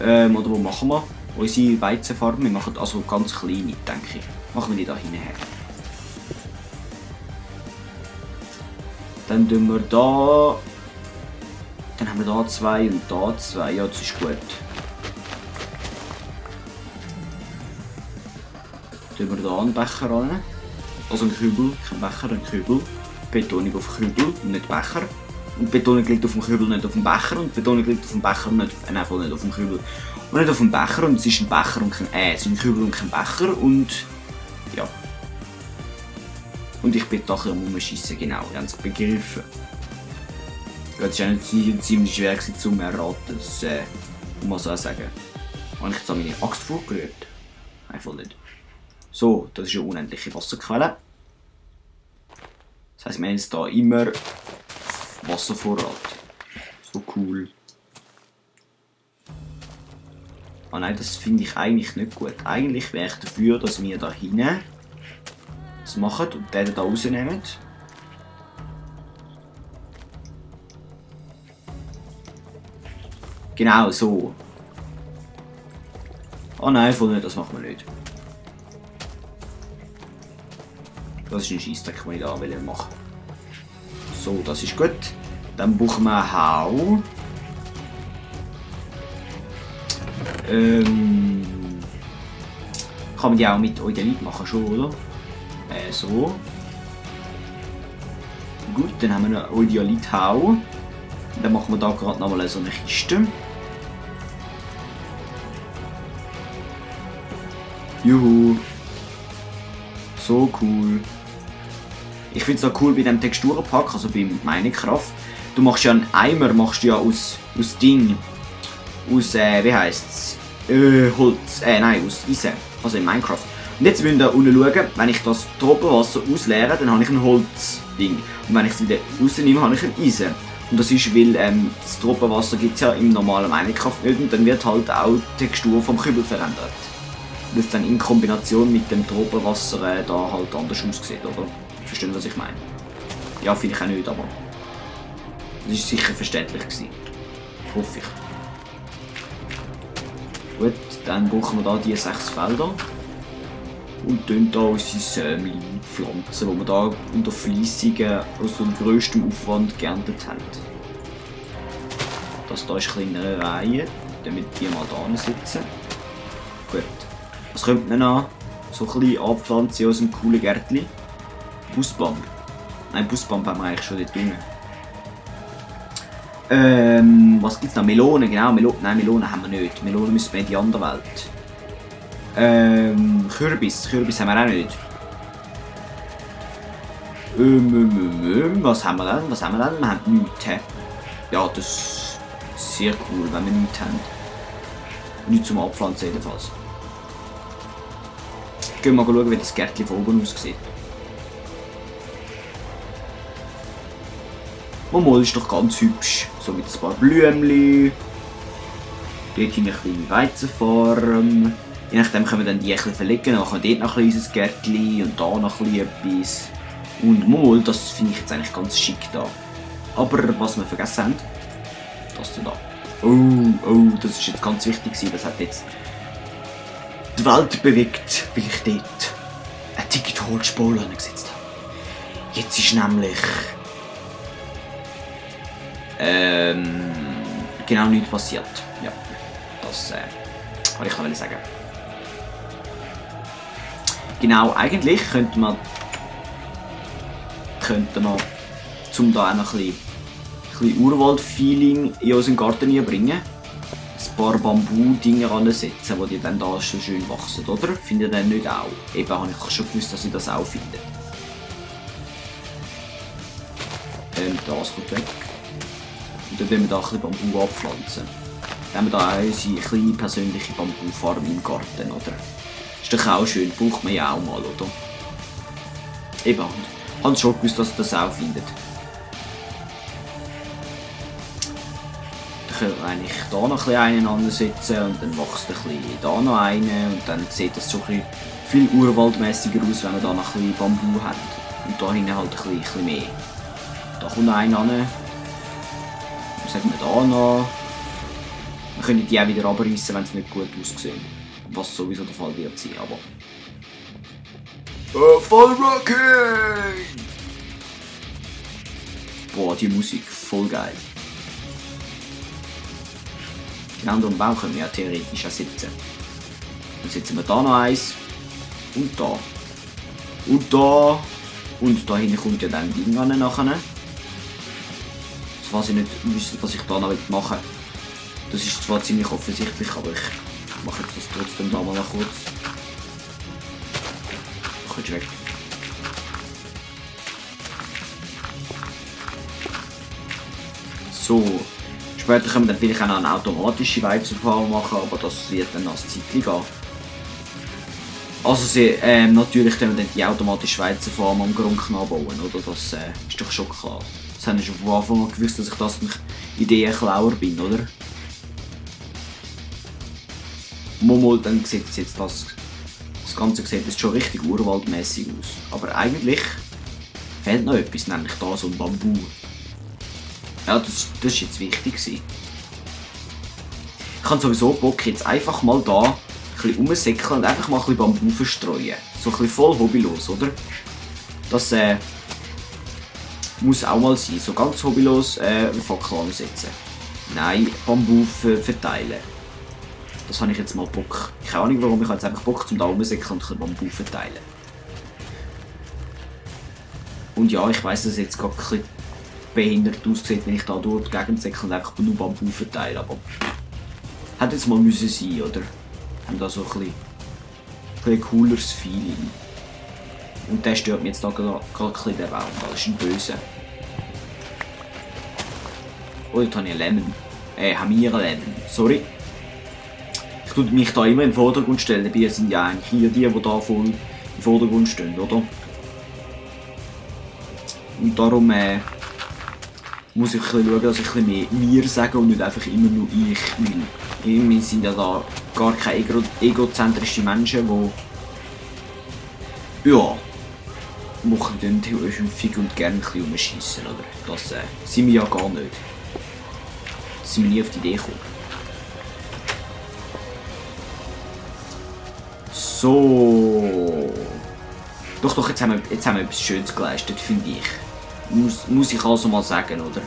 Oder wo machen wir unsere Weizenfarben? Wir machen also ganz kleine, denke ich. Machen wir die da hinten her. Dann tun wir da. Dann haben wir da 2 und da 2. Ja, das ist gut. Tun wir da einen Becher ran. Also einen Kübel, kein Becher, einen Kübel. Betonung auf Kübel und nicht Becher. Und die Betonung liegt auf dem Kübel, nicht auf dem Becher. Und die Betonung liegt auf dem Becher und nicht auf dem Kübel. Und nicht auf dem Becher. Und es ist ein Becher und kein es ist ein Kübel und kein Becher. Und ja. Und ich bin da ein bisschen rumschiessen, genau. Ihr habt es begriffen. Das war nicht ziemlich schwer zu erraten. Das muss man so sagen. Habe ich jetzt an meine Axt vorgerührt? Einfach nicht. So, das ist eine unendliche Wasserquelle. Das heisst, wir haben jetzt hier immer Wasservorrat. So cool. Ah nein, das finde ich eigentlich nicht gut. Eigentlich wäre ich dafür, dass wir da hinten das machen und den da rausnehmen. Genau so. Ah nein, voll nicht, das machen wir nicht. Das ist ein Scheissdreck, den ich da machen will. So, das ist gut. Dann brauchen wir Hau. Kann man die auch mit Eudelit machen, schon, oder? So. Gut, dann haben wir einen Eudelit-Hau. Dann machen wir da gerade nochmal so eine Kiste. Juhu. So cool. Ich finde es auch cool bei diesem Texturenpack, also beim Minecraft. Du machst ja einen Eimer aus Ding. Aus, wie heisst's? Holz. Nein, aus Eisen. Also in Minecraft. Und jetzt müsst ihr unten schauen, wenn ich das Tropenwasser ausleere, dann habe ich ein Holzding. Und wenn ich es wieder rausnehme, habe ich ein Eisen. Und das ist, weil das Tropenwasser gibt es ja im normalen Minecraft nicht und dann wird halt auch die Textur vom Kübel verändert. Das dann in Kombination mit dem Tropenwasser da halt anders aussieht, oder? Verstehen, was ich meine? Ja, finde ich auch nicht, aber das war sicher verständlich gewesen. Hoffe ich. Gut, dann brauchen wir da die 6 Felder. Und dann hier unsere Sämli pflanzen, die wir da unter Fleissungen aus dem grössten Aufwand geerntet haben. Das hier ist eine kleinere Reihe, damit die mal da sitzen. Gut. Was könnte man noch so ein bisschen anpflanzen aus dem coolen Gärtchen? Busbaum. Nein, Busbaum haben wir eigentlich schon dort unten. Was gibt es noch? Melonen, genau. Nein, Melonen haben wir nicht. Melonen müssen wir in die andere Welt. Kürbis. Kürbis haben wir auch nicht. Was haben wir denn? Wir haben nichts. Ja, das ist sehr cool, wenn wir nichts haben. Nichts zum Abpflanzen jedenfalls. Gehen wir mal schauen, wie das Gärtchen von oben aussieht. Mal ist doch ganz hübsch. So mit ein paar Blümchen. Dort hinten eine kleine Weizenfarm. Je nachdem können wir dann die ein bisschen verlegen. Dann machen wir dort noch ein kleines Gärtchen und da noch ein etwas. Und mal, das finde ich jetzt eigentlich ganz schick da. Aber was wir vergessen haben, das da. Oh, das ist jetzt ganz wichtig gewesen. Das hat jetzt die Welt bewegt, weil ich dort eine Digitalspule angesetzt habe. Jetzt ist nämlich genau nichts passiert. Ja, das kann ich sagen. Genau, eigentlich könnte man zum da auch noch ein bisschen Urwald-Feeling in unseren Garten bringen, ein paar Bambu-Dinger ansetzen, die dann da schon schön wachsen, oder? Findet ihr nicht auch? Eben habe ich schon gewusst, dass ich das auch finde. Das kommt weg. Und dann wollen wir da ein bisschen Bambu abpflanzen. Dann haben wir da auch unsere kleine persönliche Bambufarm im Garten, oder? Ist doch auch schön, braucht man ja auch mal, oder? Eben, ich habe schon gewusst, dass ihr das auch findet. Dann können wir eigentlich da noch ein bisschen einen ansetzen und dann wächst ein bisschen da noch einen und dann sieht das so ein bisschen viel urwaldmäßiger aus, wenn wir da noch ein bisschen Bambu haben. Und da hinten halt ein bisschen mehr. Da kommt noch einer an. Was sagen wir da noch? Dann können die auch wieder abreißen, wenn sie nicht gut aussehen. Was sowieso der Fall wird sein, aber... Vollrocking! Boah, die Musik, voll geil. Genau unter dem Baum können wir ja theoretisch auch sitzen. Dann sitzen wir da noch eins. Und da. Und da. Und da hinten kommt ja dann Ding an nachher. Das weiß ich nicht, was ich da noch machen will. Das ist zwar ziemlich offensichtlich, aber ich mache jetzt das trotzdem da mal noch kurz. Kommst weg. So. Später können wir dann vielleicht auch noch eine automatische Weizenfarm machen, aber das wird dann als Zeitchen gehen. Also natürlich können wir dann die automatische Weizenfarm am Grund bauen, oder? Das ist doch schon klar. Das haben wir schon von Anfang an gewusst, dass ich das nicht Ideenklauer bin, oder? Mal dann sieht jetzt das Ganze sieht jetzt schon richtig urwaldmäßig aus. Aber eigentlich fehlt noch etwas, nämlich da so ein Bambu. Ja, das ist jetzt wichtig gewesen. Ich habe sowieso Bock, jetzt einfach mal da ein bisschen rumsäckeln und einfach mal ein bisschen Bambu verstreuen. So ein bisschen voll hobbylos, oder? Das muss auch mal sein. So ganz hobbylos Fackel ansetzen. Nein, Bambu verteilen. Das habe ich jetzt mal Bock. Keine Ahnung warum, ich habe jetzt einfach Bock zum da rumsäckeln und ein bisschen Bambu verteilen. Und ja, ich weiss, dass es jetzt gerade ein bisschen behindert aussieht, wenn ich da durch die Gegend säckle und einfach nur Bambu verteile, aber hätte jetzt mal müssen sein, oder? Haben da so ein bisschen cooleres Feeling. Und der stört mich jetzt da gerade ein bisschen, der Baum, das ist ein böser. Oh, jetzt habe ich einen Lemon. Haben wir einen Lemon, sorry. Ich tue mich da immer in den Vordergrund stellen, dabei sind ja eigentlich hier die da voll im Vordergrund stehen, oder? Und darum muss ich ein bisschen schauen, dass ich ein bisschen mehr mir sage und nicht einfach immer nur ich will. Wir sind ja da gar keine egozentrische Menschen, die ja, machen häufig und gerne ein bisschen rumschiessen, oder? Das sind wir ja gar nicht. Da sind wir nie auf die Idee gekommen. So. Doch, jetzt haben wir etwas Schönes geleistet, finde ich. Muss ich also mal sagen, oder?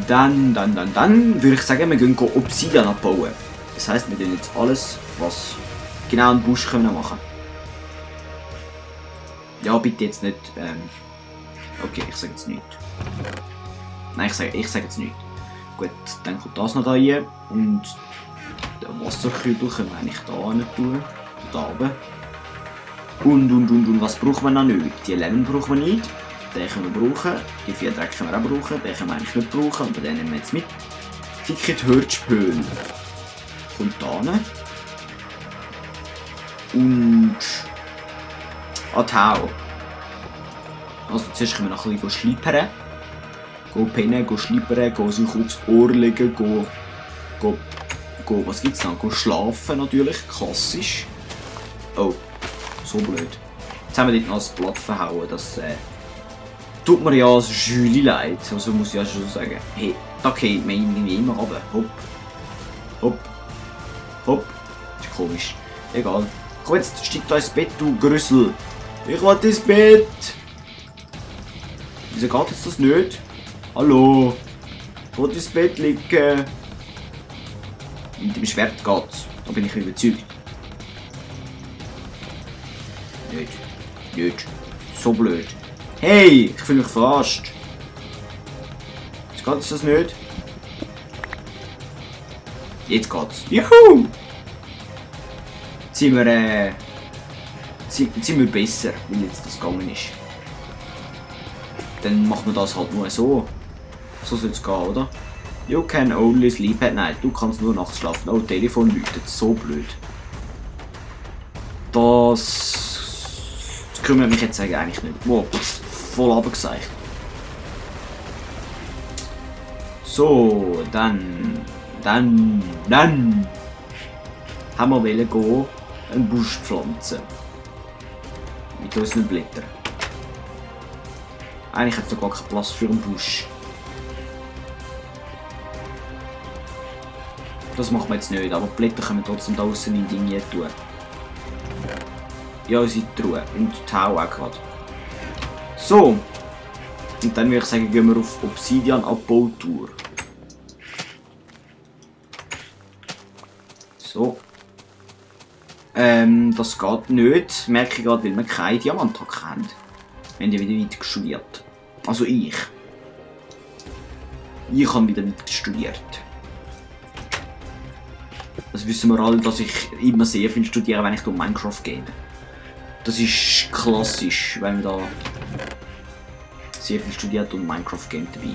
Dann würde ich sagen, wir gehen Obsidian abbauen. Das heisst, wir tun jetzt alles, was genau einen Busch können machen. Ja, bitte jetzt nicht. Okay, ich sage jetzt nichts. Nein, ich sage jetzt nichts. Gut, dann kommt das noch da rein und den Wasserkübel können wir eigentlich da hin tun. Da oben. Und was brauchen wir noch nicht? Die Lemon brauchen wir nicht. Den können wir brauchen. Die 4 Dreck können wir auch brauchen. Den können wir eigentlich nicht brauchen, aber den nehmen wir jetzt mit. Ticket Hirschpöhl. Kommt da hin. Und Tau. Also zuerst können wir noch ein bisschen schlippern. Pennen, schlippern, sich aufs Ohr legen, was gibt's noch? Schlafen natürlich, klassisch. Oh, so blöd. Jetzt haben wir dort noch das Blatt verhauen, das tut mir ja als Julie leid, also muss ich ja schon sagen. Hey, da geht man irgendwie immer runter. Hopp, hopp, hopp. Das ist komisch. Egal. Komm jetzt, steig da ins Bett, du Grüssel. Ich will ins Bett. Wieso geht jetzt das nicht? Hallo. Ich will ins Bett liegen. Mit dem Schwert geht's. Da bin ich überzeugt. Nicht. So blöd. Hey, ich fühle mich verarscht. Jetzt geht's das nicht. Jetzt geht's. Juhu! Sind wir besser, weil jetzt das gegangen ist. Dann macht man das halt nur so. So soll es gehen, oder? You can only sleep at night. Du kannst nur nachts schlafen. Oh, Telefon läutet. So blöd. Das kümmert mich jetzt eigentlich nicht. Wow, voll abgeseicht. So, dann haben wir gehen, einen Busch pflanzen. Mit unseren Blättern. Eigentlich hat es gar keinen Platz für einen Busch. Das machen wir jetzt nicht, aber die Blätter können wir trotzdem da außen in Dinge tun. Ja, unsere Truhe. Und die Tau auch gerade. So. Und dann würde ich sagen, gehen wir auf Obsidian-Abbautour. So. Das geht nicht, merke ich gerade, weil wir keine Diamanthacke haben. Wir haben ja wieder weit studiert. Also ich. Ich habe wieder weit studiert. Das wissen wir alle, dass ich immer sehr viel studiere, wenn ich um Minecraft gehe. Das ist klassisch, wenn man da sehr viel studiert und Minecraft Game dabei.